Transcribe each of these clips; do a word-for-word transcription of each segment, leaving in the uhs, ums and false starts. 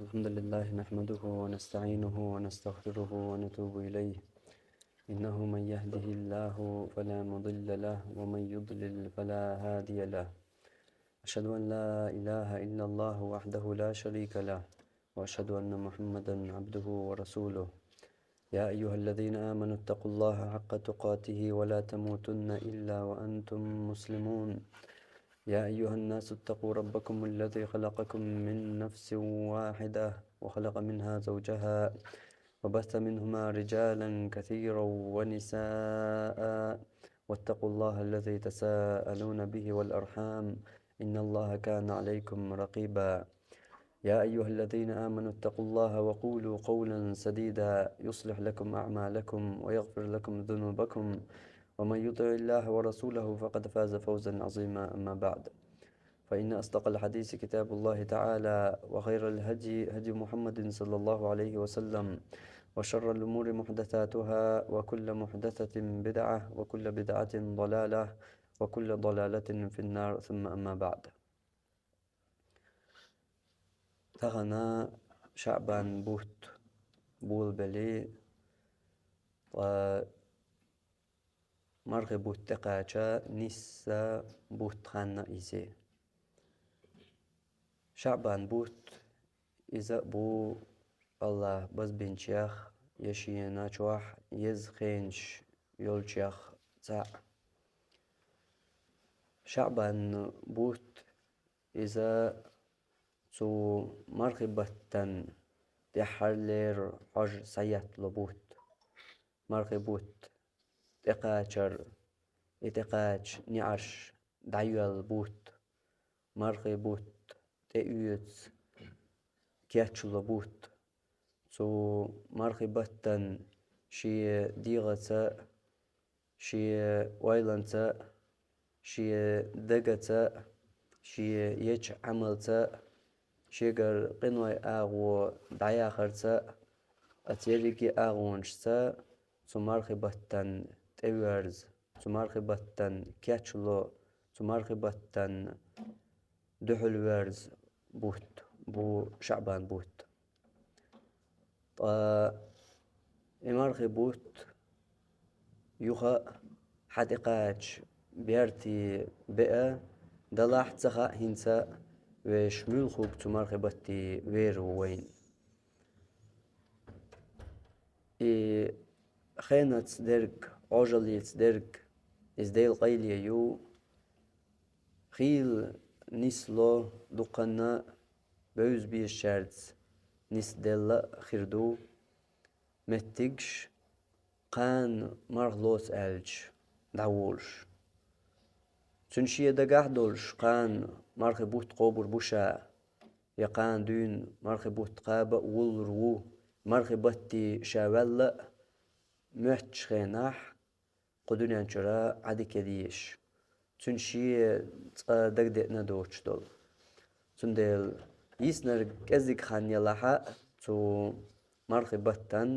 الحمد لله نحمده ونستعينه ونستغفره ونتوب إليه. إنه من يهده الله فلا مضل له ومن يضلل فلا هادي له. أشهد أن لا إله إلا الله وحده لا شريك له، وأشهد أن محمدا عبده ورسوله. يا أيها الذين آمنوا اتقوا الله حق تقاته ولا تموتن إلا وأنتم مسلمون. يا أيها الناس اتقوا ربكم الذي خلقكم من نفس واحدة وخلق منها زوجها وبث منهما رجالا كثيرا ونساء، واتقوا الله الذي تساءلون به والأرحام، إن الله كان عليكم رقيبا. يا أيها الذين آمنوا اتقوا الله وقولوا قولا سديدا يصلح لكم أعمالكم ويغفر لكم ذنوبكم، ومن يطع الله ورسوله فقد فاز فوزا عظيما. أما بعد، فإن أصدق الحديث كتاب الله تعالى، وخير الهدي هدي محمد صلى الله عليه وسلم، وشر الأمور محدثاتها، وكل محدثة بدعة، وكل بدعة ضلالة، وكل ضلالة في النار. ثم أما بعد. Тахана ШаӀбан бутт болабелла, ткъа мархий бутт тӀакхаьча нийсса бутт хинна из. ШаӀбан бутт, из а бу АллахӀа базбинчех, е шийна чохь еза хенаш йолчех цхьаъ. ШаӀбан бутт, из а цу мархий баттан тӀаьххьарлера хьожа схьаетталу бутт. Мархий бутт тӀекхачар, и тӀекхача неӀарш дӀайоьлла бутт, мархий бутт тӀеоьцу кечлу бутт. Цу мархий баттан шен дегӀаца а, шен ойланца а, шен дагаца а, шен ечу Ӏамалца а, шегара къинойн агӀо дӀаяхарца а, оцу ерриге агӀонашца цу мархий баттан тӀеверза, цу мархий баттан кечло, цу мархий баттан дуьхьал верза бутт бу ШаӀбан бутт. Ткъа и мархий бутт юха а хьан тӀекхача бертий беа, далахь ца хаьа хӀинца а, вешан муьлххачу цу мархий батте вер ву вайна. И хенаца дерг, Ӏожаллица дерг, иза Делан къайле ю. Хийла нисло дуккханна а, бевза безачаьрца нисделла а хир ду. Меттигаш кхана марха лоцу аьлча дӀаволуш. Цуьнан шен дагахь а долуш, кхана мархий бутт кхобур бу ша, я кхана дуьйна мархий бутт кхаба а вуллур ву, мархий батте ша ваьлла а, моьттучу хенахь кху дуьнен чуьра Ӏадика дезаш, цуьнан шен цкъа дагадеана доцуш долу. Цундела йиснарг кӀезиг хан елахь а цу мархий баттан,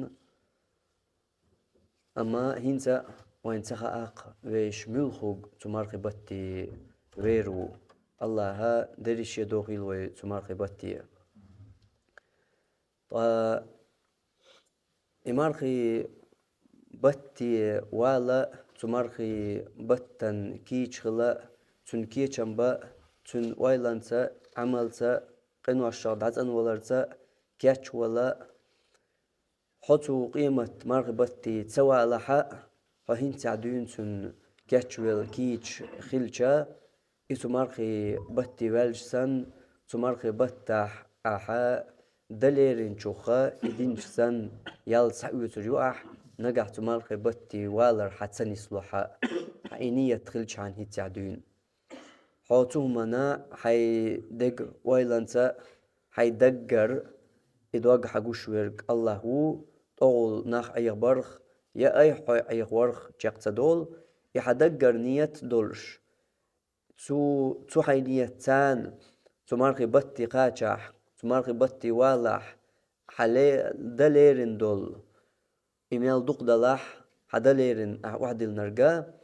амма хӀинца а вайна ца хаьа-кх, вешан муьлххачу цу мархий батте вер ву. АллахӀа дерриге а дохийла вай цу мархий батте. Ткъа и мархий батте вала а, цу мархий баттан кийча хила а, цуьнан кечам бан а, цуьнан ойланца а, Ӏамалца а, къиношах дӀацӀанваларца а кечвала а, хьо цу къемат мархий батте ца валахь а, хьо хӀинццехь дуьйна цуьнан кечвелла кийча хилча, и цу мархий батте ваьлча санна, цу мархий баттахь ахьа дан леринчух и динча санна, ял схьаоьцур ю ахь, нагахь цу мархий батте валар хьан ца нисло хьан, хьан и ният хилча хьан хӀинццехь дуьйна. Хьо цу хӀуманна хьайн дега ойланца а, хьайн даггара и дог хьан гуш верг АллахӀ ву, тӀогӀул нах Ӏехабарх, я айхьа хьо Ӏехаварх чекх ца долу, и хьан даггара ният а долуш, цу, цу хьайн ниятца цу мархий батте кхачахь, цу мархий батте валахь, хьан ле-, дан лерина долу, и мел дукха далахь, хьан дан лерина ахь охьадиллинарг а,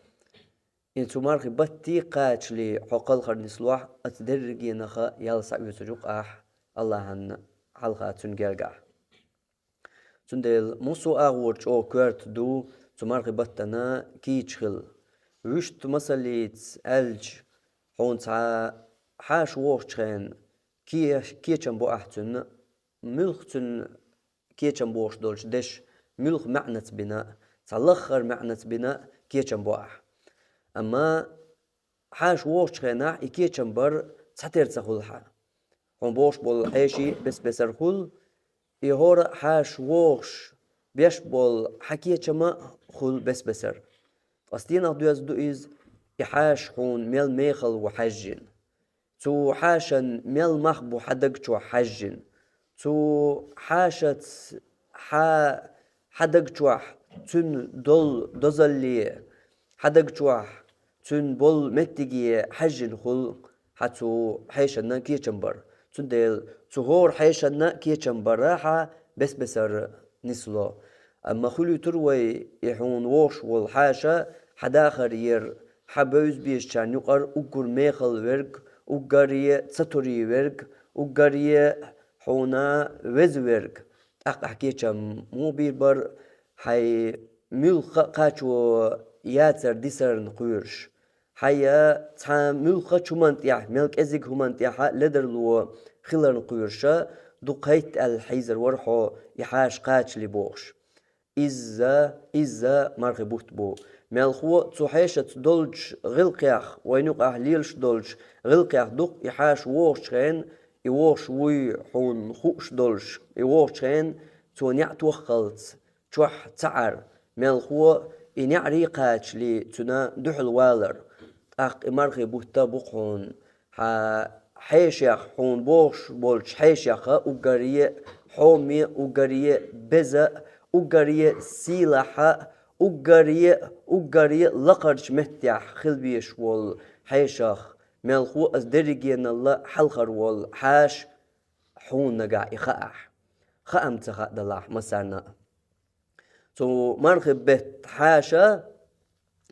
и цу мархий батте кхачале хьо кхалхар нислохь, оцу дерригенах а ял схьаоьцур ю-кх ахь, АллахӀан хьалха цуьнан гергахь. Цундела массо а агӀор чӀогӀа коьрта ду цу мархи баттана кийча хила. Вуьшта масаллица аьлча, хьуна цхьа хьаша вогӀучу хенахь ке-, кечам бо ахь цуьнан, муьлха цуьнан кечам бохуш долчу дешан муьлха маьӀнаца бина, цхьа лаххара маьӀнаца бина кечам бо ахь. Амма хьаша вогӀучу хенахь и кечам бар цхьатера ца хуьлу хьан. Хьуна бохуш болу хьеший бес-бесара хуьлу, и хӀора а хьаша вогӀуш беш болу хьан кечам а хуьлу бес-бесара. Ткъа стенах доьзна ду иза, и хьаша хьуна мел мехала ву хьаьжжина? Цу хьашан мел мах бу хьан даг чохь хьаьжжина? Цу хьашаца хьан, хьан даг чохь цуьнан долу дозалле, хьан даг чохь цуьнан болу меттиге хьаьжжина хуьлу хьан цу хьешанна кечам бар. Цундела цу хӀора хьешанна кечам бара хьан бес-бесара нисло. Амма хуьлуьйтур вай, и хьуна вогӀуш волу хьаша хьан дахар яра, хьан бевза безачарна юкъара уггар мехала верг, уггаре ца тури верг, уггаре хьуна веза верг. ТӀаккха ахь кечам муха бийр бара, хьайн муьлхха а кхачо яцар дисарна кхоьруш? Хьан я цхьа муьлхха а хӀуманна тӀехь, мел кӀезиг хӀуманна тӀехь а ледарло хиларна кхоьруша, дукха хӀайтта аьлла хьийзар вара хьо и хьаша кхачале бохуш. Изза, изза мархи бутт бу. Мелхо а цу хьешаца долчу гӀиллакхех, вайна юкъахь лелаш долчу гӀиллакхех дукха и хьаша вогӀучу хенахь, и вогӀуш вуй хьуна хууш долуш, и вогӀучу хенахь цо неӀ тоххалц чохь ца Ӏар, мелхо а и неӀарий кхачале цуьнан дуьхьал валар. ТӀаккха и мархи бутт а бу-кх хьуна, хьан хьешех, хьуна богӀуш болчу хьешеха уггаре а хьоме, уггаре а беза, уггаре а сийлахьа, уггаре а, уггаре а лакхарчу меттехь хила везаш волу хьешах, мелхо а аса дерригеналла хьалхара волу хьаша хьуна нагахь и хаахь. Хаам ца хаадалахь массарна а. Цу мархи бетт хьаша,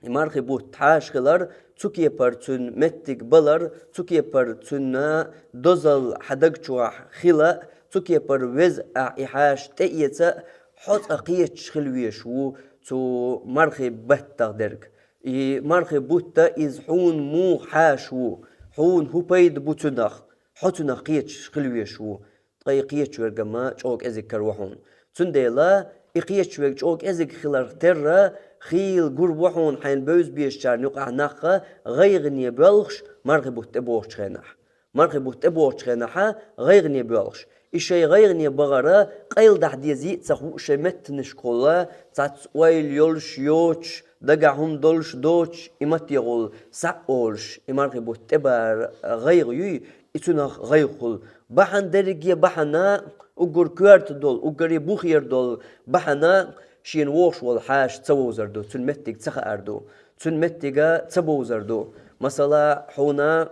и мархи бутт хьаша хилар, цу кепара цуьнан меттиг балар, цу кепара цуьнан дозалла хьан даг чохь хила, цу кепара веза ахь и хьаша тӀеэца, хьо цкъа кхеташ хила везаш ву цу мархи баттах дерг. И мархи бутт а иза хьуна муха хьаша ву, хьуна хӀун пайда бу цуьнах, хьо цуьнах кхеташ хила везаш ву. Ткъа и кхеташ верг ма чӀогӀа кӀезиг каро хьуна. Цундела и кхеташ верг чӀогӀа кӀезиг хиларх терра, хийла гур ву хьуна хьайна бевза безачарна юкъахь нахха гӀайгӀане боьлхуш мархи бутт тӀебогӀучу хенахь. Мархи бутт тӀебогӀучу хенахьа гӀайгӀане боьлхуш. И шайн гӀайгӀане бахара къайладахьа дезий а ца хууш шайн меттанашкахула, цхьацца ойла йолуш йоцуш, дагахь хӀума долуш доцуш, и маттехула схьа а олуш, и мархи бутт тӀебара гӀайгӀа юй, и цуьнах гӀайгӀа хуьлу. Бахьана дерриге бахьана, уггар коьрта долу, уггаре бухера долу бахьана шена вогӀуш волу хьаша ца вовзар ду, цуьнан меттиг ца хаар ду, цуьнан меттига ца бовзар ду. Масала, хьуна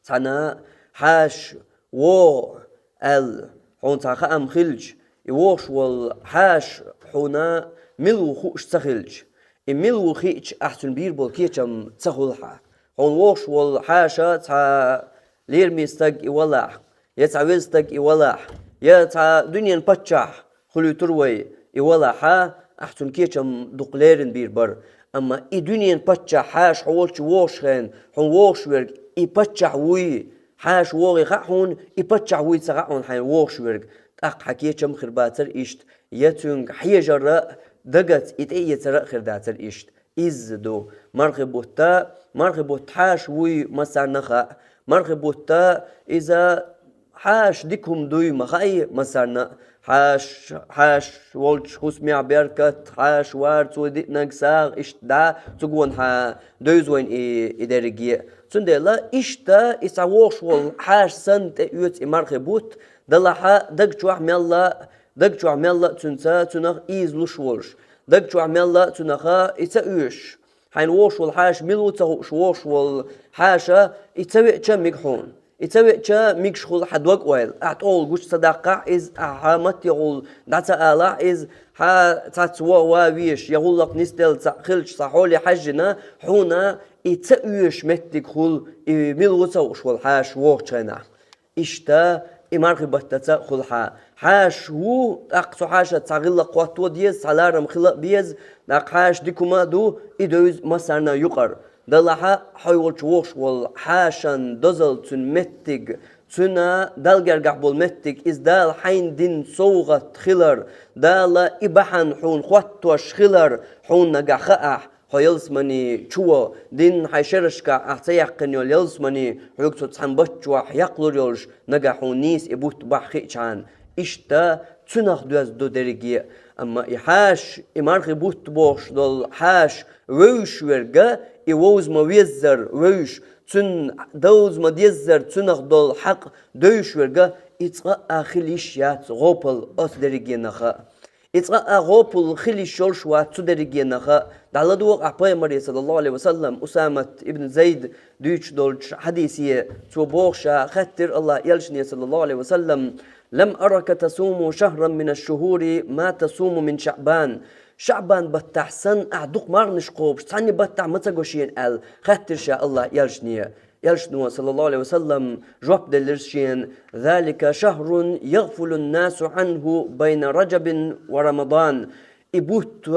цхьана хьаша вогӀу аьлла, хьуна цхьа хаам хилча, и вогӀуш волу хьаша хьуна мила ву хууш ца хилча, и мила ву хиъча, ахь цуьнан бийр болу кечам ца хуьлу хьан. Хьуна вогӀуш волу хьаша цхьа лераме стаг и валахь, я цхьа веза стаг и валахь, я цхьа дуьненан паччахь хуьлуьйтур вай и валахьа, ахь цуьнан кечам дукха леррина бийр бара. Амма и дуьненан паччахь хьаша хьо волчу вогӀуш хенахь, хьуна вогӀуш верг и паччахь вуй, хьаша вогӀий хаьа хьуна, и паччахь вуй ца хаьа хьуна хьайна вогӀуш верг, тӀаккха хьан кечам а хир бацара иштта, я цуьнга хьежар а, дагаца и тӀеэцар а хир дацара иштта. Изза ду. Мархи бутт а, мархи бутт хьаша вуй массарна а хаьа. Мархи бутт а, иза хьаша дика хӀума дуй ма хаьий массарна а. Хьаша, хьаша волчу хӀусамехь беркат, хьаша вара цо диънарг сагӀа, иштта дӀа, цу гонахьа девза вайна и, и дерриге а. Цундела иштта и цхьа вогӀуш волу хьаша санна тӀеоьцу и мархи бутт, далахьа даг чохь мелла а, даг чохь мелла а цуьнца, цуьнах ийзалуш волуш, даг чохь мелла а цуьнаха и ца оьшуш. Хьайна вогӀуш волу хьаша мила ву ца хууш вогӀуш волу хьаша, и ца веача а мега хьуна. И ца веача а мегаш хуьлу хьан дог-ойла. Ахь тӀехула гучу ца даккхахь иза, ахь хьан маттехула дӀа ца алахь иза, хьан цхьацца вогӀа ван везаш, я гӀуллакх нисделла цхьаъ хилча, цхьа хьоле хьаьжжина, хьуна и ца оьшуш меттиг хуьлу, и мила ву ца хууш волу хьаша вогӀучу хенахь. Иштта и мархий баттаца хуьлу хьаша. Хьаша ву, тӀаккха цу хьашаца цхьа гӀиллакх хӀотто деза, цхьа ларам хила а беза, тӀаккха хьаша дика хӀума а ду, и девза массарна юкъара. Делахь а хьо йолчу вогӀуш волу хьашан дозалла, цуьнан меттиг, цуьнан Далла гергахь болу меттиг, иза Дала хьайна дина совгӀат хилар, Дала и бахьана хьуна хӀоттош хилар хьуна нагахь хаахь, хьо ялсамани чу ван, динан хьайн шерашкахь ахь ца яьккхина йолу ялсамани, хьоьга цу цхьана баттахь яккхалур йолуш, нагахь хьуна нийса и бутт бахь хиъчхьана. Иштта цуьнах доьзна ду дерриге а. Амма и хьаша, и мархий бутт бохуш долу хьаша вевзаш верг, и вовза ма-веззара вевзаш, цуьнан довза ма-деззара цуьнах долу хьакъ девзаш верг, и цкъа а хила йиш яц гӀопал оцу дерригенах а. И цкъа а гӀопал хила йиш йолуш вац цу дерригенах а. ДӀаладогӀа ахь Пайхамаре, саллаллаху Ӏалайхи ва саллам, Усамат ибн Зайд дуьйцуш долчу хьадисе, цо боху, ша хаьттира АллахӀан элчане, саллаллаху Ӏалайхи ва саллам: «Лам арак тасуму шахран мина шшухури ма тасуму мин ШаӀбан». ШаӀбан баттахь санна ахь дукха марханаш кхобуш цхьанна баттахь ма ца го шена аьлла, хаьттира ша АллахӀан элчане. Элчано, саллаллаху Ӏалайхи ва саллам, жоп делира шена: «Залика шахрун ягъфулун насу Ӏанху байна Раджабин ва Рамадан». И бутт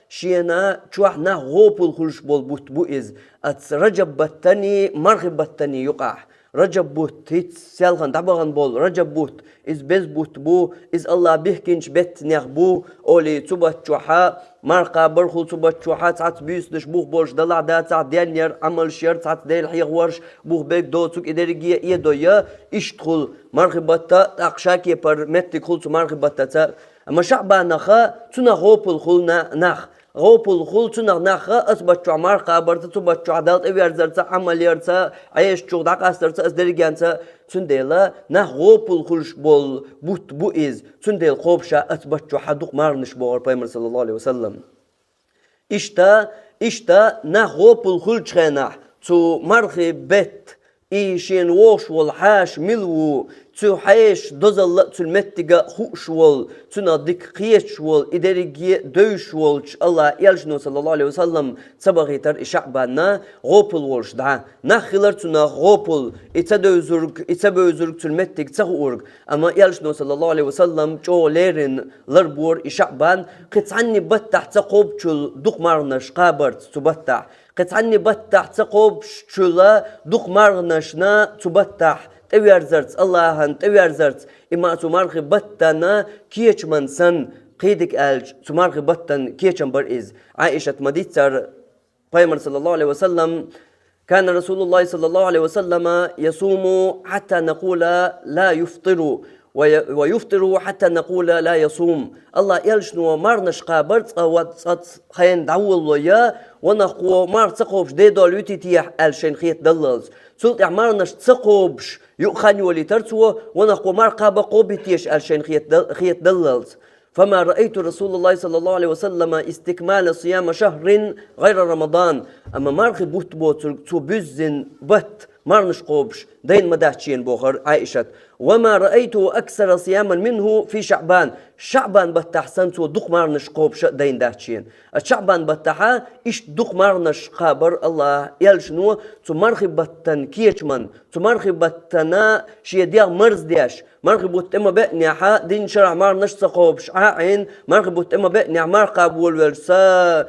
шена чохь нах гӀопал хуьлуш болу бутт бу иза, оцу Раджаб баттанний, мархий баттанний юкъахь. Раджаб бутт хӀинца селхана дӀабахана болу Раджаб бутт, иза беза бутт бу, иза АллахӀа бихкинчу беттанех бу, олий, цу баттахь марха кхабар хуьлу, цу баттахь цхьацца буьйсанаш бух болуш, далахь дацахь денъяр, Ӏамалш яр, цхьацца Дела хьехаварш бух берг доцург, и дерриге а эдо я, иштта хуьлу мархий батта, тӀаккха шакепара меттиг хуьлу цу мархий баттаца. Амма ШаӀбанах а цунах гӀопал хуьлу на-, нах. ГӀопал хуьлу цунах нах а, оцу баттахь марха кхабарца, цу баттахь Далла тӀеверзарца, Ӏамал ярца, Ӏешачух дӀакъастарца, оцу дерригенца. Цундела нах гӀопал хуьлуш болу бутт бу иза. Цундела кхобу ша оцу баттахь дукха марханаш, бохура Пайхамара, саллаллаху Ӏалайхи ва саллам. Иштта, иштта нах гӀопал хуьлучу хенахь, цу мархий бетта, и шена вогӀуш волу хьаша мила ву, цу хьешан дозалла а, цуьнан меттиг а хууш волу, цунах дика кхеташ волу, и дерриге а девзаш волчу АллахӀан элчано, саллаллаху Ӏалайхи ва саллам, ца бахийтара и ШаӀбан гӀопал волуш дӀа. Нах хилар цунах гӀопал, и ца девзург, и ца бевзург, цуьнан меттиг ца хуург. Амма элчано, саллаллаху Ӏалайхи ва саллам, чӀогӀа леррина ларбора и ШаӀбан, кхин цхьанна баттахь ца кхобучул дукха марханаш кхабарца цу баттахь. Кхин цхьанна баттахь ца кхобучул дукха марханашна цу баттахь тӀеверзарца, АллахӀана тӀеверзарца, и ма цу мархий баттана кечаман санна, кхидиг аьлча, цу мархий баттана кечам бара иза. Ӏаишат ма-дийццара, Пайхамар, саллаллаху Ӏалайхи ва саллам: «Кана Расулуллахи, саллаллаху Ӏалайхи ва саллама, ясуму хьатта накъула ла юфтиру, ва я-, ва юфтиру хьатта накъула ла ясум». АллахӀан элчано марханаш кхабар цкъа ва цкъа хенахь дӀаволало я, ванах кхо марха ца кхобуш де долу вититехь аьлла шайна хетадаллалц. Цул тӀаьхьа марханаш ца кхобуш юкъа хан йолийтара цо, ванах кхо марха кхаба кхобийтеша аьлла шайна хетадал-, хетадаллалц. «Фама раайту Расулаллахи, саллаллаху Ӏалайхи ва саллама, истикмала сияма шахрин гӀайра Рамадан». Амма мархий бутт боцург цо буьззина бутт марханаш кхобуш дайна ма дац шена, бохура Ӏаишат. «Ва ма раайту аксара сияман минху фи ШаӀбан». ШаӀбан баттахь санна цо дукха марханаш кхобуш а дайна дац шена. Оцу ШаӀбан баттахь иштта дукха марханаш кхабар АллахӀан элчано цу мархий баттана кечаман, цу мархий баттана шен дегӀ марздеш, мархий бутт тӀе ма беънехь, дийнна шарахь марханаш ца кхобуш Ӏа а Ӏийна, мархий бутт тӀе ма беънехь марха кхаба волавелча, сан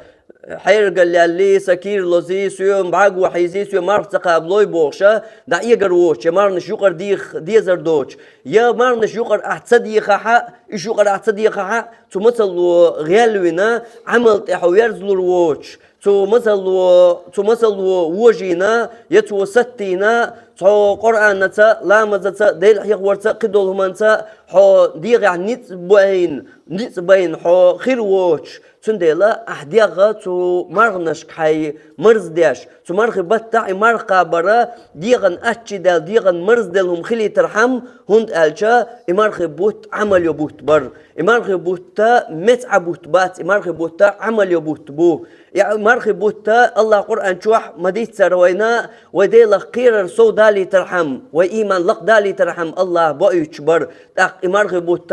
хьергаллий, сан кийра лозий, соьга бӀаьрго хьийзий, соьга марха ца кхаба лой бохуш, дӀаэгар воцуш, я марханаш юкъара деха дезар доцуш, я марханаш юкъара ахь ца дехахь а, уьш юкъара ахь ца дехахь а, цу мацалло гӀелвина, Ӏамал тӀе хьо верзалур воцуш, цу мацалло, цу мацалло вожийна, я цо саттийна, цхьа Къуръанаца, ламазаца, Дела хьехаварца, кхидолу хӀуманца хьо дегӀехь ницкъ байна, ницкъ байна хьо хир воцуш, цундела ахь дегӀ цу марханашка хьайн марздеш, цу мархий баттахь и марха кхабар дегӀан аччи даьлла, дегӀан марзделла хӀума хилийтархьама, хӀунда аьлча и мархий бутт Ӏамал йо бутт бара. И мархий бутт меца Ӏа бутт бац, и мархий бутт Ӏамал йо бутт бу. И мархий бутт АллахӀа Къуръан чохь ма-дийццара вайна, вай Делах кхерар сов далийтархьама, вай ийман лакха далийтархьама АллахӀа боуьйтуш бара. ТӀаккха и мархий бутт,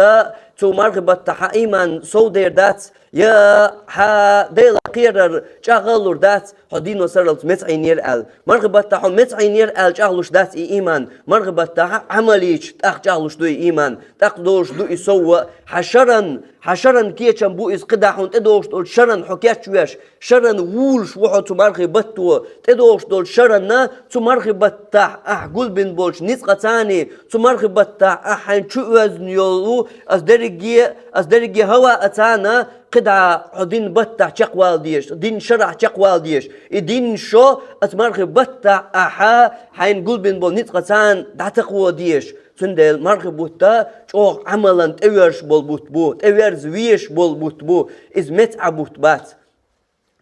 цу мархий баттахь хьан ийман сов дер дац, Я хьа Дела кхерар чӀагӀа лур дац, хьо дийно сарралц меца Ӏийнера аьлла. Мархий баттахь хьо меца Ӏийнера аьлла чӀагӀлуш дац и ийман. Мархий баттахь Ӏамал йича, тӀаккха чӀагӀлуш ду и ийман. ТӀаккха долуш ду и сов а. Хьан шаран, хьан шаран кечам бу иза кхидӀа хьуна тӀедогӀуш долчу шаран хьо кечвеш, шаран вуьйлуш ву хьо цу мархий батто, тӀедогӀуш долчу шаранна, цу мархий баттахь ахь гулбина болчу ницкъаца, цу мархий баттахь ахь хьайна чу оьзна йолу, ас дерриге, ас дерриге хӀаваца кхидӀа хьо дин баттахь чекхвала дезаш, дин шарахь чекхвала дезаш. И дин шо ас мархий баттахь ахьа хьайна гулбина болу ницкъаца дӀатакхаво дезаш. Цундела мархий бутт чӀогӀа Ӏамалан тӀеверзаш болу бутт бу, тӀеверза везаш болу бутт бу, иза меца Ӏа бутт бац.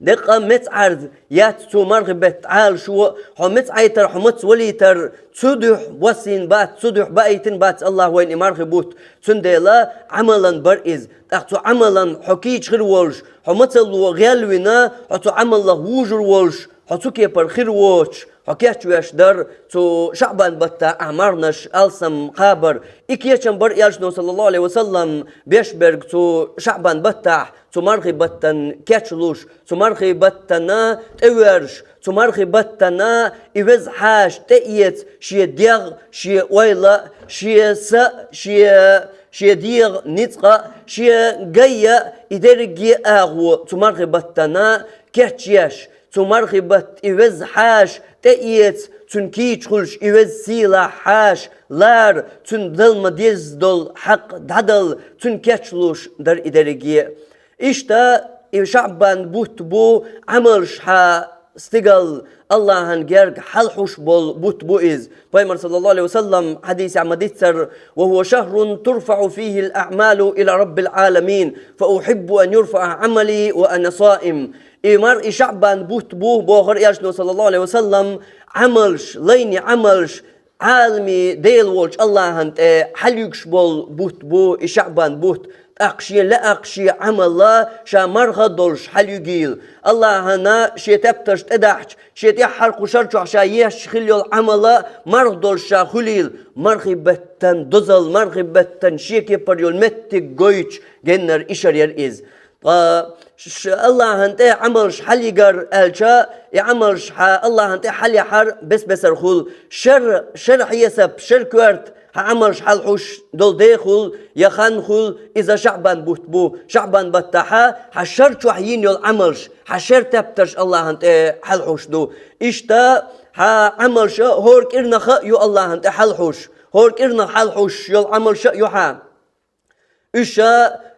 Деккъа меца Ӏарз яц цу мархий беттан Ӏалашо, хьо меца Ӏайтар, хьо маца валийтар, цу дуьхьа воссийна бац, цу дуьхьа баийтина бац Аллах вайна и мархий бутт. Цундела Ӏамалан бар иза. ТӀаккха цу Ӏамалан хьо кийча хир волуш, хьо мацалло гӀелвина, хьо цу Ӏамаллах вужур волуш, хьо цу кепара хир воцуш, хьо кечвеш дара цу ШаӀбан баттахь ахь марханаш алсам кхабар. И кечам бара Элчано, саллаллаху Ӏалайхи ва саллам, беш берг цу ШаӀбан баттахь, цу мархий баттан кечлуш, цу мархий баттана тӀеверзаш, цу мархий баттана и веза хьаша тӀеэца шен дегӀ, шен ойла, шен са, шен, шен дегӀан ницкъ, шен гай, и дерриге а агӀо цу мархий баттана кечъеш, цу мархий батта и веза хьаша тӀеэца, цуьнан кийча хуьлуш и веза сийлахь хьаша лара, цуьнан дала ма-дезза долу хьакъ дӀадала, цуьнан кечлуш дара и дерриге а. Иштта и ШаӀбан бутт бу Ӏамалш хьан стигал Аллахьан герга хьалхьуш болу бутт бу иза. Пайхамар, саллаллаху Ӏалайхи ва саллам, хьадисехь ма-дийццара: «وهو شهر ترفع فيه الأعمال إلى رب العالمين، فأحب أن يرفع عملي وأنا صائم». И мар-, и ШаӀбан бутт бу, бохура Элчано, саллаллаху Ӏалайхи ва саллам, Ӏамалш, лайни Ӏамалш, Ӏаламийн Дела волчу Аллахьан тӀе хьалъюьгуш болу бутт бу и ШаӀбан бутт. ТӀаккха шен лаьа-кх шен Ӏамал ша марха долуш хьалъюьгийла. Аллахьана шен тептарш тӀедахьча, шен тӀаьххьара кху шар чохь ша еш хилла йолу Ӏамал марха долуш ша хуьлийла. Мархий беттан дозалла, мархий беттан шен кепара йолу меттиг гойтуш геннара и шар яра иза. Ткъа ш-, Аллахьан тӀе Ӏамалш хьалъигар аьлча, и Ӏамалш хьан Аллахьан тӀе хьалъяхьар бес-бесара хуьлу. Шер, шер хьесап, шер коьрта хьан Ӏамалш хьалхьуш долу де хуьлу, я хан хуьлу, иза ШаӀбан бутт бу. ШаӀбан баттахьа хьан шер чохь йина йолу Ӏамалш, хьан шер тептарш Аллахьан тӀе хьалхьуш ду. Иштта хьан Ӏамалша хӀора кӀирнаха а ю Аллахьан тӀе хьалхьуш. ХӀора кӀирнах хьалхьуш йолу Ӏамалша а ю хьан. Уьш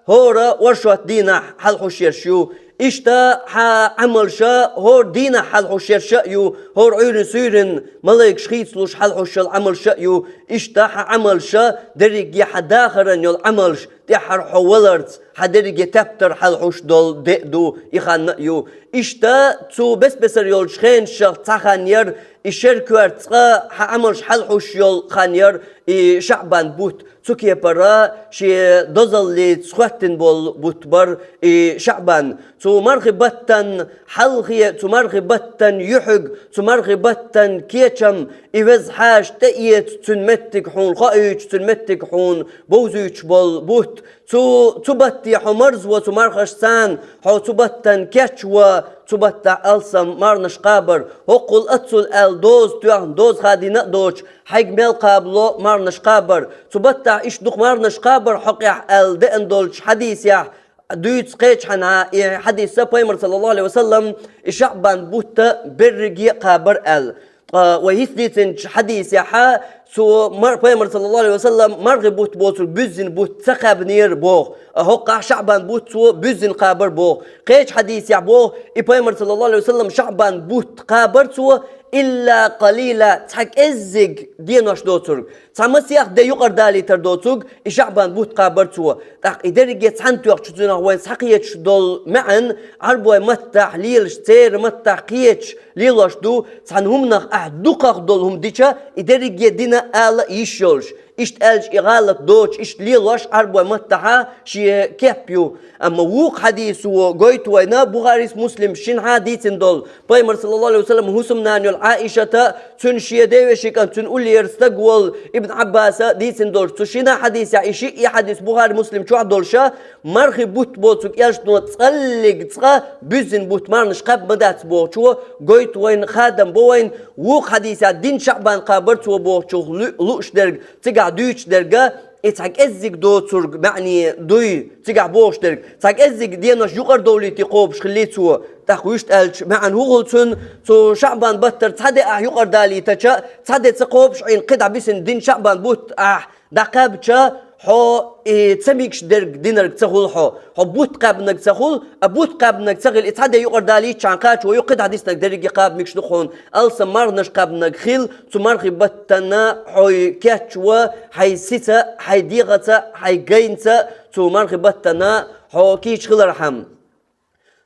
хӀора оршот дийнахь хьалхьуш ерш ю. Иштта хьан Ӏамалша хӀора дийнахь хьалхьуш ерш а ю, хӀора Ӏуьйрин суьйрин малайкаш хийцалуш хьалхьуш йолу Ӏамалш а ю. Иштта хьан Ӏамалша дерриге хьан дахаран йолу Ӏамалш, тӀаьххьара хьо валарца, хьан дерриге тептар хьалхьуш долу де а ду, и хан а ю. Иштта цу бес-бесара йолчу хенашах цхьа хан яра, и шер коьрта цкъа хьан Ӏамалш хьалхьуш йолу хан яра, и ШаӀбан бутт. Цу кепара шен дозаллица хӀоьттина болу бутт бара и ШаӀбан. Цу мархий баттан хьалхе, цу мархий баттан юьхьиг, цу мархий баттан кечам, и веза хьаша тӀеэца, цуьнан меттиг хьуна хоуьйтуш, цуьнан меттиг хьуна бовзуьйтуш болу бутт. Цу, цу батте хьо марзво цу мархашца, хьо цу баттан кечво, цу баттахь алсам марханаш кхабар, хӀоккхул аццул аьлла доза тоьхна, доза хадийна а доцуш, хьайга мел кхабало марханаш кхабар. Цу баттахь иштта дукха марханаш кхабар хьокъехь аьлла деана долчу хьадисехь дуьйцу кхечхьана и хьадисца, Пайхамар, саллаллаху Ӏалайхи ва саллам, и ШаӀбан бутт берриге а кхабар аьлла. Ткъа вай хӀинца дийцинчу хьадисехьа, цу мар-, Пайхамар, саллаллаху Ӏалайхи ва саллам, мархий бутт боцург буьззина бутт ца кхаьбнера боху, а хӀокхахь ШаӀбан бутт цо буьззина кхабар боху. Кхечу хьадисехь боху, и Пайхамар, саллаллаху Ӏалайхи ва саллам, ШаӀбан бутт кхабар цо, илла къалила, цхьа кӀеззиг денош доцург, цхьа масех де юкъара далийтар доцург, и ШаӀбан бутт кхабар цо. ТӀаккха и дерриге цхьаьна тоьхча цунах вайн схьакхеташ долу маьӀна, Ӏарбой маттахь лелаш, церан маттахь кхеташ лелош ду, цхьана хӀуманах ахь дукхах долу хӀума дича, и дерриге дина ала йиш йолуш. Иштта аьлча, и гӀалат доцуш, иштта лелош Ӏарбой маттахьа шен кеп ю. Амма вукху хьадисо гойту вайна Бухарис, Муслимс шина хьа дийцина долу. Пайхамар, саллаллаху Ӏалайхи ва саллам, хӀусамнана йолу Ӏаишата, цуьнан шен девешин кӀант, цуьнан уллера стаг волу Ибн Ӏаббаса дийцина долуш. Цу шина хьадисехь и шиъ, и хьадис Бухари, Муслим чохь долуша, мархи бутт боцург элчано цкъа а, цкъа буьззина бутт марханаш кхаьбна ма дац бохучо гойту вайна, хадам бо вайна. Вукху хьадисехь дин ШаӀбан кхабар цо бохучух лу-, лууш дерг, цигахь дуьйцуш дерга, и цхьа кӀеззиг доцург маьӀне дуй, цигахь бохуш дерг. Цхьа кӀеззиг денош юкъара довлийти кхобуш хилли цо. ТӀаккха вуьшта аьлча, маьӀна хӀун хуьлу цуьнан, цу ШаӀбан баттара цхьа де ахь юкъара далийтача, цхьа де ца кхобуш Ӏийна кхидӀа бисина дин ШаӀбан бутт ахь дӀакхаьбча, хьо и ца мегаш дерг динарг ца хуьлу хьо. Хьо бутт кхаьбнарг ца хуьлу, а бутт кхаьбнарг ца хилла, и цхьа де юкъара далийтачхьана кхачо юкъа кхидӀа диснарг дерриге кхаба мегаш ду хьуна. Алсам марханаш кхаьбнарг хила, цу мархи баттана хьо кечво, хьайн сица, хьайн дегӀаца, хьайн гайнаца, цу мархи баттана хьо кийча хилархьама.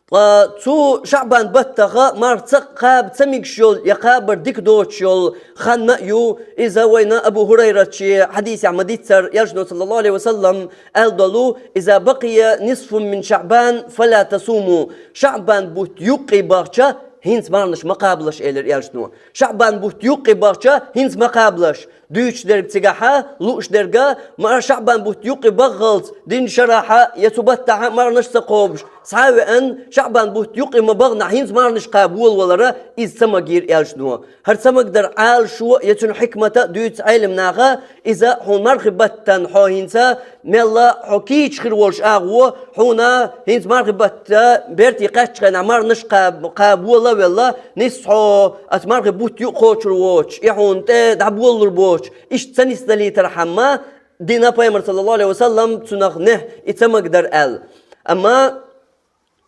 Ткъа цу ШаӀбан баттаха марха ца кхаба ца мегаш йолу я кхабар дика доцуш йолу хан а ю. Иза вайна Абу ХӀурайрат шен хьадисехь ма-дийццара, элчано, саллаллаху Ӏалайхи ва саллам, аьлла долу: «Иза бакъия нисфун мин ШаӀбан, фала тасуму». ШаӀбан бутт юккъе бахча, хӀинца марханаш ма кхабалаш, элира элчано. ШаӀбан бутт юккъе бахча, хӀинца ма кхабалаш. Дуьйцуш дерг цигахьа, лууш дерга, ма ШаӀбан бутт юккъе баххалц, дин шарахьа я цу баттахьа марханаш ца кхобуш, схьа а веана, ШаӀбан бутт юккъе ма баханехь, хӀинца марханаш кхаба волавалара, иза ца магийра элчано. ХӀара ца магадар Ӏалашо я цуьнан хьикмата дуьйцу Ӏелам наха, иза хьуна мархи баттана хьо хӀинца мелла хьо кийча хир волуш агӀо, хьуна хӀинца мархи батта берте кхаьччахьана марханаш кхаба, кхаба вола а велла, нисса хьо аса мархи бутт юкъа кхочур воцуш, и хьуна тӀе дӀаболалур боцуш, иштта ца нисдалийтархьама, дина пайхамар, саллаллаху Ӏалайхи ва саллам, цунах нехь и ца магадар аьлла. Амма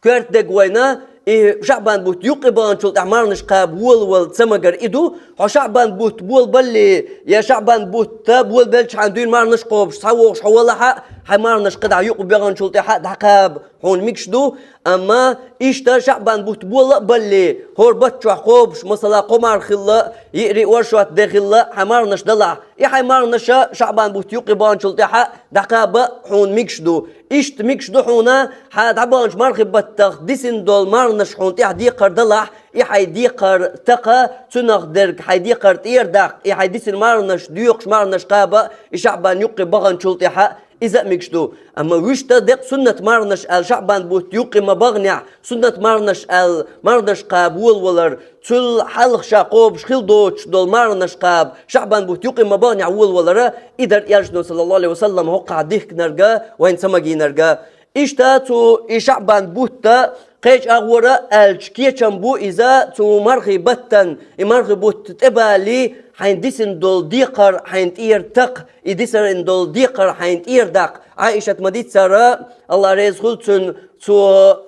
коьрта дерг вайна, и ШаӀбан бутт юккъе баханчул тӀаьхьа марханаш кхаба волавала ца магар и ду, хьо ШаӀбан бутт болабалле, я ШаӀбан бутта болабелчхьана дуьйна марханаш кхобуш схьавогӀуш хьо валахьа, хьайн марханаш кхидӀа юккъе баханчул тӀаьхьа дӀакхаба хьуна мегаш ду, амма иштта ШаӀбан бутт бола а балле, хӀора бат чохь кхобуш, масала, кхо марха хилла, йиъри оршот де хилла, хьайн марханаш далахь, и хьайн марханаша ШаӀбан бутт юккъе баханчул тӀаьхьа дӀакхаба хьуна мегаш ду. Иштта мегаш ду хьуна, хьан дӀабаханчу мархи баттах дисина долу марханаш хьуна тӀехь декхар далахь, и хьайн декхар такха, цунах дерг хьайн декхар тӀера даккха, и хьайн дисина марханаш, доькхуш марханаш кхаба, и ШаӀбан юккъе баханчул тӀаьхьа иза а мегаш ду. Амма вуьшта декъа суннат марханаш аьлла ШаӀбан бутт юккъе ма баханехь, суннат марханаш аьлла марханаш кхаба волавалар, цул хьалха ша кхобуш хила доцуш долу марханаш кхаба ШаӀбан бутт юккъе ма баханехь волавалара, и дара элчано, саллаллаху Ӏалайхи ва саллам, хӀокхахь дихкинарга, вайна ца магийнарга. Иштта цу и ШаӀбан бутта кхечу агӀора аьлча кечам бу иза цу мархи баттан, и мархи бутт тӀебалли, хьайн дисина долу декхар хьайн тӀера такха, и дисина долу декхар хьайн тӀера даккха. Ӏаишат ма-дийццара, Аллах реза хуьлу цуьнан, цо,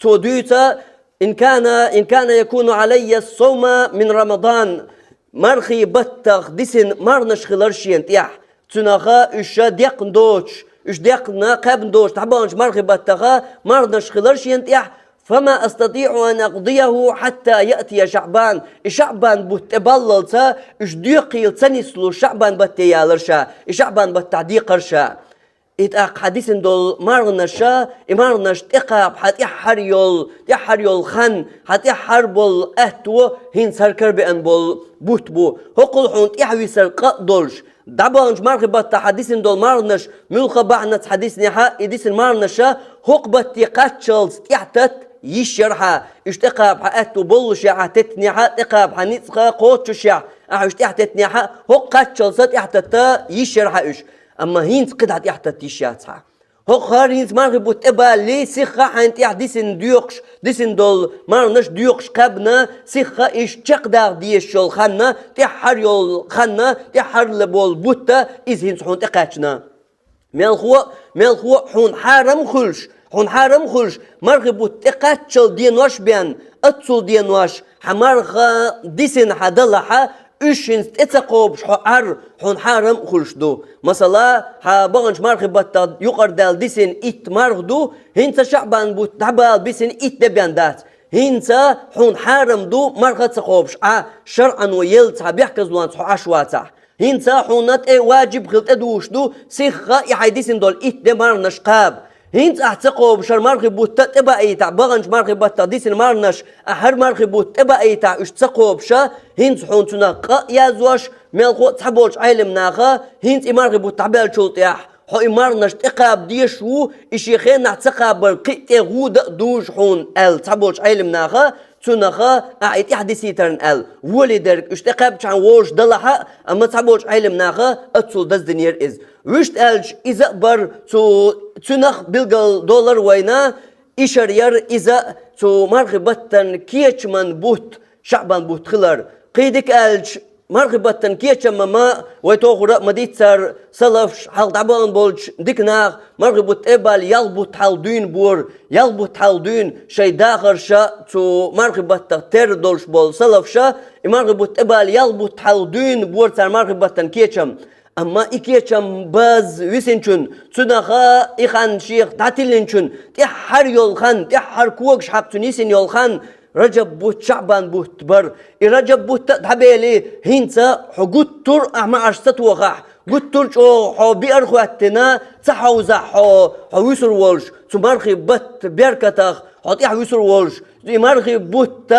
цо дуьйцу: «Ин кана, ин кана якуну Ӏалайя ас-савма мин Рамадан». Мархи баттах дисина марханаш хилар шена тӀехь. Цунаха уьш ша декхна доцуш, уьш декхна кхаьбна доцуш, дӀабаханчу мархи баттаха марханаш хилар шена тӀехь, «фама астатиӀу ан акъдияху хьатта яътия ШаӀбан». И ШаӀбан бутт тӀебаллалца, уьш доькхийла ца нислуш ШаӀбан батте ялар ша, и ШаӀбан баттахь декхар ша. И тӀаккха хьан дисина долу марханаша, и марханаш тӀекхаба хьан тӀаьххьара йолу, тӀаьххьара йолу хан, хьан тӀаьххьара болу аьтто хӀинца хӀара карабеана болу бутт бу. ХӀокхул хьуна тӀаьхьависар къа а долуш, дӀабаханчу мархи баттахь хьан дисина долу марханаш, муьлхха бахьанаца хьан диснехьа, и дисина марханаша хӀокху батте кхаччалц тӀаьхьататта йиш яра хьан, уьш тӀекхаба хьан аьтто боллушехь, теттинехьа, тӀекхаба хьан ницкъаха кхочушехь, ахьа уьш тӀаьхьатеттинехьа, хӀокху кхаччалца тӀаьхьататта йиш яра хьан уьш. Амма хӀинца кхидӀа тӀаьхьататта йиш яц хьан. ХӀокху хӀара хӀинца мархи бутт тӀебалли, сихха хьайна тӀехь дисина доькхуш, дисина долу марханаш доькхуш кхаьбна, сихха иштта чекхдаха дезаш йолу ханна, тӀаьххьара йолу ханна, тӀаьххьара болу бутта, иза хӀинца хьуна тӀекхаьчна. Мелхо а, мелхо а хьуна хьарам а хуьлуш, хьуна хьарам а хуьлуш, мархи бутт тӀекхаччалц денош бен, аццул денош, хьан марха дисина хьан далахьа, уьш хӀинца тӀе ца кхобуш хьо Ӏар, хьуна хьарам а хуьлуш ду. Масала, хьан баханчу мархи баттах юкъардаьлла дисина итт марха ду, хӀинца ШаӀбан бутт дӀабала бисина итт де бен дац. ХӀинца хьуна хьарам ду марха а ца кхобуш Ӏа, шарӀано елла цхьа бехказлонца хьо Ӏаш вацахь. ХӀинца хьуна тӀе ваджиб хила тӀедугӀуш ду, сихха и хьай дисина долу итт де марханаш кхаба. ХӀинца ахь ца кхобуш хӀара мархий бутт тӀебаийтахь, баханчу мархий баттах дисина марханаш, ахь хӀара мархий бутт тӀебаийтахь, уьш ца кхобуш, хӀинца хьуна цунах къа а яздеш, мелхо а цхьаболчу Ӏелам наха, хӀинца и мархий бутт дӀабаьллачул тӀаьхьа, хьо и марханаш тӀекхаба дезаш ву, и шен хенахь ца кхабар кхин а тӀе гӀуда а дужу хьуна аьлла цхьаболчу Ӏелам наха, цунаха ахь и тӀаьхьа дисийтарна аьлла. Волий дерг, уьш тӀекхаьбчхьана вовшах далахь а, амма цхьаболчу Ӏелам наха аццул даздинера иза. Вуьшта аьлча, иза а бара цу, цуьнах билгал долар вайна, и шар яра иза цу мархий баттан кечаман бутт, ШаӀбан бутт хилар. Кхин дика аьлча, мархий баттан кечам ма вай тохара а ма дийццара, салафаш хьалха дӀабахана болчу дика наха мархий бутт тӀебала ялх бутт хьалха дуьйна бора, ялх бутт хьалха дуьйна шайн дахарша цу мархий баттах терра долуш болу салафаша, и мархий бутт тӀебала ялх бутт хьалха дуьйна бора цара мархий баттан кечам. Амма и кечам база висинчун, цунаха и хан шех дӀатиллинчун, тӀаьххьара йолу хан, тӀаьххьара когаш хьакха цуьнан йисина йолу хан, Раджаб бутт, ШаӀбан бутт бара. И Раджаб бутт а дӀабели, хӀинца хьо гуттар а ахь маӀаш ца тохахь, гуттар а чӀогӀа хьо биъар а хӀоьттина, ца хьовзахь хьо, хьо вуьсур волуш, цу мархий батта беркатах хьо тӀаьхьа вуьсур волуш, и мархий бутт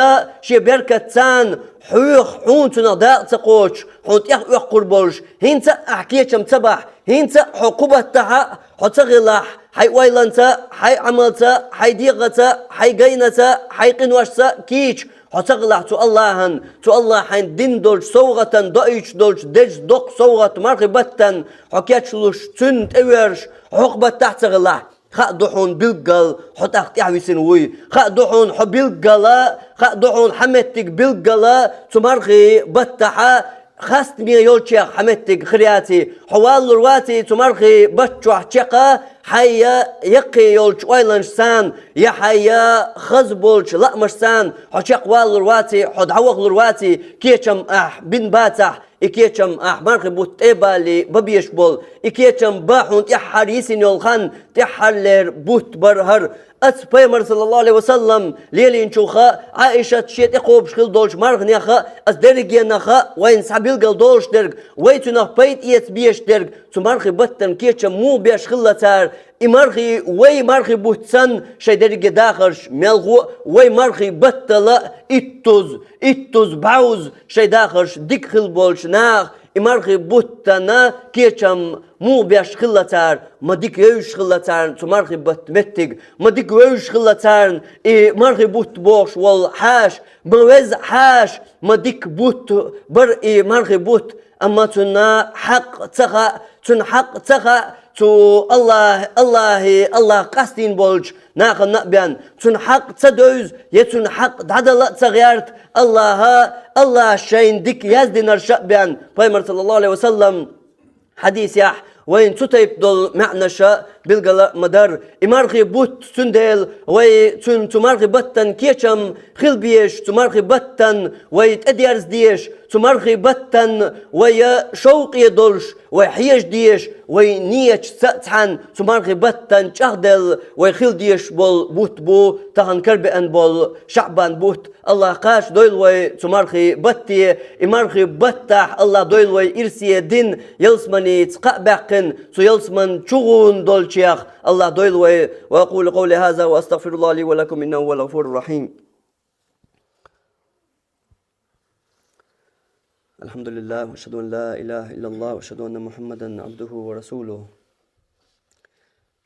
шен беркатца хьоьх, хьуна цунах дакъа ца кхочуш, хьуна тӀехъоьккхур болуш, хӀинца а ахь кечам ца бахь, хӀинца а хьо кху баттахь а хьо ца хилахь, хьайн ойланца, хьайн Ӏамалца, хьайн дегӀаца, хьайн гайнаца, хьайн къиношца кийча хьо ца хилахь цу АллахӀан, цу АллахӀа хьайна дина долчу совгӀатан доуьйтуш долчу деза доккха совгӀат мархий баттан хьо кечлуш, цуьнан тӀевоьрзуш, хьо кху баттахь а ца хилахь, хаа ду хьуна билггал хьо тӀаккха тӀаьхьа висина вуй. Хаа ду хьуна хьо билггала, хаа ду хьуна хьан меттиг билггала цу мархий баттахь а хастаме йолчех хьан меттиг хир яций, хьо валлур ваций цу мархий батта чохь чекха, хьайн я яккхий йолчу ойланашца, я хьайн я хаза болчу лаамашца, хьо чекх валлур ваций, хьо дӀавахалур ваций, кечам ахь бина бацахь, и кечам ахь мархий бутт тӀе а балий бан безаш болу, и кечам бан хьуна тӀаьххьара йисина йолу хан, тӀаьххьарлера бутт бара хӀара. Аса Пайхамар, саллаллаху Ӏалайхи ва саллам, лелийначух а, Ӏаишат шен тӀекхобуш хилла долчу марханех а, аса дерригенах а вайна схьабилгал долуш дерг, вай цуьнах пайда эца безаш дерг, цу мархий баттан кечам муха беш хилла цара, и мархий, вай мархий бутт санна, шайн дерриге дахарш мелхо а, вай мархий баттала а иттуза, иттуза, бӀозза шайн дахарш дика хилла болчу наха, и мархий буттана кечам муха беш хилла цара, ма дика евзаш хилла царна цу мархий батта меттиг, ма дика вевзаш хилла царна и мархий бутт бохуш волу хьаша, ма веза хьаша, ма дика бутт бара и мархий бутт, амма цунна хьакъ ца хаьа, цунна хьакъ ца хаьа, цу АллахӀ, АллахӀе, АллахӀ къастийна болчу нахана а бен, цунна хьакъ ца девза, я цунна хьакъ дӀадала а ца гӀерта, АллахӀа, АллахӀа шайна дика яздинарш а бен, Пайхамар, саллаллаху Ӏалайхи ва саллам, хьадисехь вайна цу тайпа долу маьӀнаша билгала а ма дара. И мархий бутт, цундела вай цуьнан цу мархий баттан кечам хила безаш, цу мархий баттан вай тӀедерза дезаш, цу мархий баттан вай шовкъе долуш, вай хьежа дезаш, вай нийяташца а цхьаьна цу мархий баттан чӀагӀделла вай хила дезаш болу бутт бу тахана карабеана болу ШаӀбан бутт. АллахӀ кхачадойла вай цу мархий батте, и мархий баттахь АллахӀ дойла вай ирсе дин, ялсаманица кхаъ баьккхина, цу ялсаман чу гӀуна долчех АллахӀ дойла вай. وأقول قولي هذا وأستغفر الله لي ولكم إنه هو الغفور الرحيم. الحمد لله، وأشهد أن لا إله إلا الله، وأشهد أن محمدا عبده ورسوله.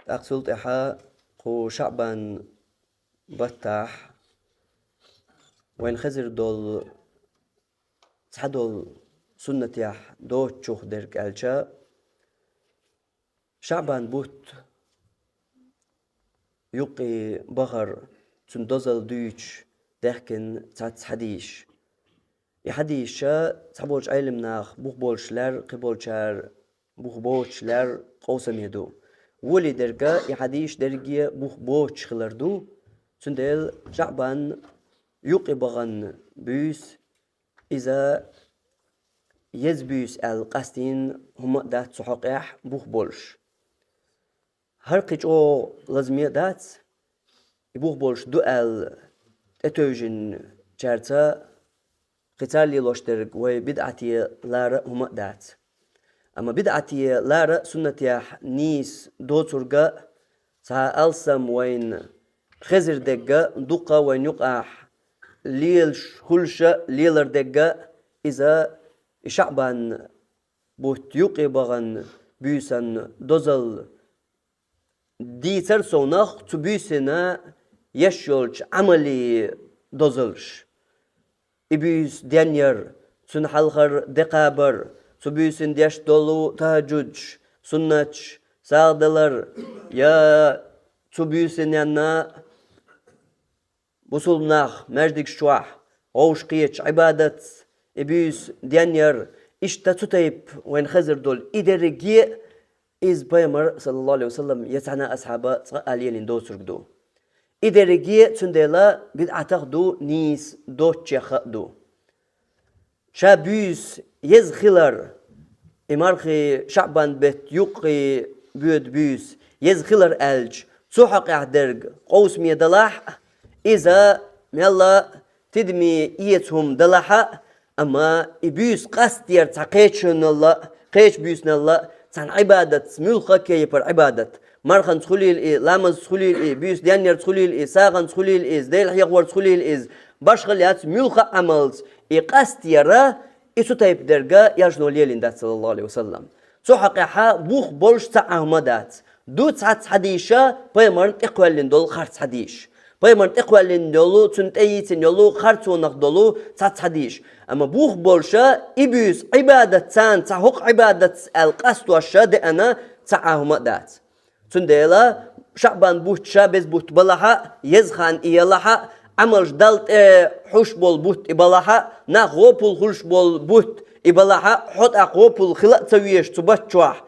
ТӀаккха цул тӀаьхьа кху ШаӀбан баттахь вайна хезар долу, цхьадолу суннатех доцучух дерг аьлча, ШаӀбан бутт юккъе бахар, цуьнан дозалла дуьйцуш даьхкина цхьацца хьадисаш. И хьадисаш цхьаболчу Ӏелам наха бух болуш лаьрра, кхиболчара бух боцуш лаьрра къовсаме ду. Волий дерг а, и хьадисаш дерриге а бух боцуш хилар ду, цундела ШаӀбан юккъе бахана буьйса, иза еза буьйса аьлла къастийна хӀума а дац цу хьокъехь бух болуш. ХӀара кхин чӀогӀа лазаме а дац, и бух болуш ду аьлла тӀетевжинчаьрца, кхин цара лелош дерг вай бидӀате лара а хӀума а дац. Амма бидӀате лара суннатехь нийса доцург а, цхьа алсам вайна хезар дерг а, дукха вайна юкъахь лелаш хуьлуш а, лелар дерг а, иза и ШаӀбан бутт юккъе бахана буьйсан дозалла дийцар совнах цу буьйсина еш йолчу Ӏамалийн дозаллаш. И буьйса денъяр, цуьнан хьалхара де кхабар, цу буьйсина деш долу тахӀажжудаш, суннаташ, сагӀа далар, я цу буьйсинна бусулба нах маьждигаш чохь вовшахкхеташ Ӏибадатца и буьйса денъяр, иштта цу тайпа вайна хезар долу и дерриге а, иза пайхамар, саллаллаху Ӏалайхи ва саллам, я цхьана асхьаба цкъа а лелийна доцург ду. И дерриге а цундела бидӀатах а ду, нийса доцучех а ду. Ша буьйса еза хилар, и мархий ШаӀбан бетта юккъе боьду буьйса еза хилар аьлча, цу хьокъехь дерг къовсаме далахь а, иза мелла а тидаме эца хӀума далахь а, амма и буьйса къастъяр цхьа кхечунал а, кхечу буьйсанал а цхьана Ӏибадатца муьлхха а кепара Ӏибадат. Марханца хуьлийла и, ламазца хуьлийла и, буьйса денъярца хуьлийла и, сагӀанца хуьлийла иза, Дела хьехорца хуьлийла иза, башхалла яц муьлхха а Ӏамалца и къастъяр, и цу тайпа дерг а элчано лелийна дац, саллаллаху Ӏалайхи ва саллам. Цу хьокъехь бух болуш цхьа а хӀума дац. Ду цхьацца хьадийша, пайхамарна тӀекхоьллина долу харц хьадийша. Пайхамарна тӀекхоьллина йолу, цунна тӀеийцина йолу харцонах долу цхьацца хьадийша. Амма бух болуша и буьйса Ӏибадат царна цхьа хӀокху Ӏибадатца аьлла къастоша деана цхьа а хӀума а дац. Цундела ШаӀбан бутт ша беза бутт балахь а, еза хан и ялахь а, Ӏамалш Далла тӀе хьуш болу бутт и балахь а, нах гӀопул хуьлуш болу бутт и балахь а, хьо тӀаккха гӀопул хила а ца везаш цу бутт чохь.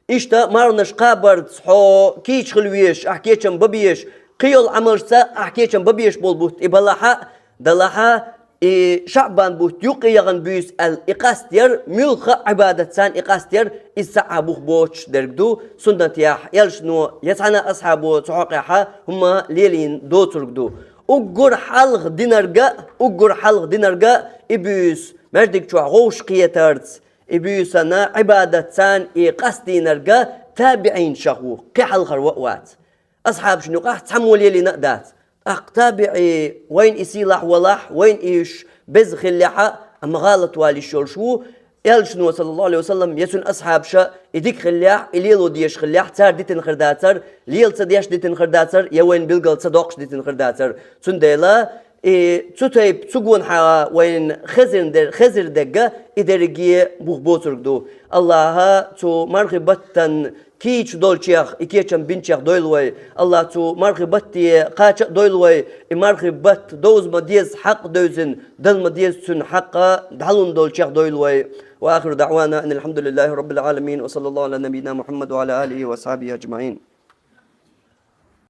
Иштта марханаш кхабарца хьо кийча хила везаш, ахь кечам бан безаш, кхин йолу Ӏамалшца ахь кечам бан безаш болу бутт и балахь а, далахь а, и ШаӀбан бутт юккъе яхана буьйса аьлла и къастъяр, муьлхха а Ӏибадат царна и къастъяр, иза цхьа а бух боцуш дерг ду, суннатехь элчано я цхьана асхьабо цу хьокъехь хӀума лелийна доцург ду. Уггар хьалха динарг а, уггар хьалха динарг а и буьйса маьждиг чохь вовшахкхетарца, и буьйсанна Ӏибадат царна и къастийнарг а табиӀинашах ву, кхин хьалхара ван а вац. Асхьабашна юкъахь цхьаммо лелийна а дац. ТӀаккха табиӀий вайна и сийлахь валахь, вайна и уьш беза хиллехь а, амма гӀалат вала йиш йолуш ву, элчано, саллаллаху Ӏалайхи ва саллам, я цуьнан асхьабаша и дика хиллехь, и лело дезаш хиллехь, цара дитина хир дацара, лела ца деш дитина хир дацара, я вайна билгал ца доккхуш дитина хир дацара. Цундела и цу тайпа цу гонахьа вайна хезарна дер-, хезар дерг а и дерриге бух боцург ду. АллахӀа цу мархи баттан кийча долчех, и кечам бинчех дойла вай. АллахӀа цу мархи батте кхача а дойла вай. И мархи батт довза ма деза хьакъ девзина, дала ма деза цуьнан хьакъ дӀалун долчех дойла вай. وآخر دعوانا أن الحمد لله رب العالمين، وصلى الله على نبينا محمد وعلى آله وأصحابه أجمعين.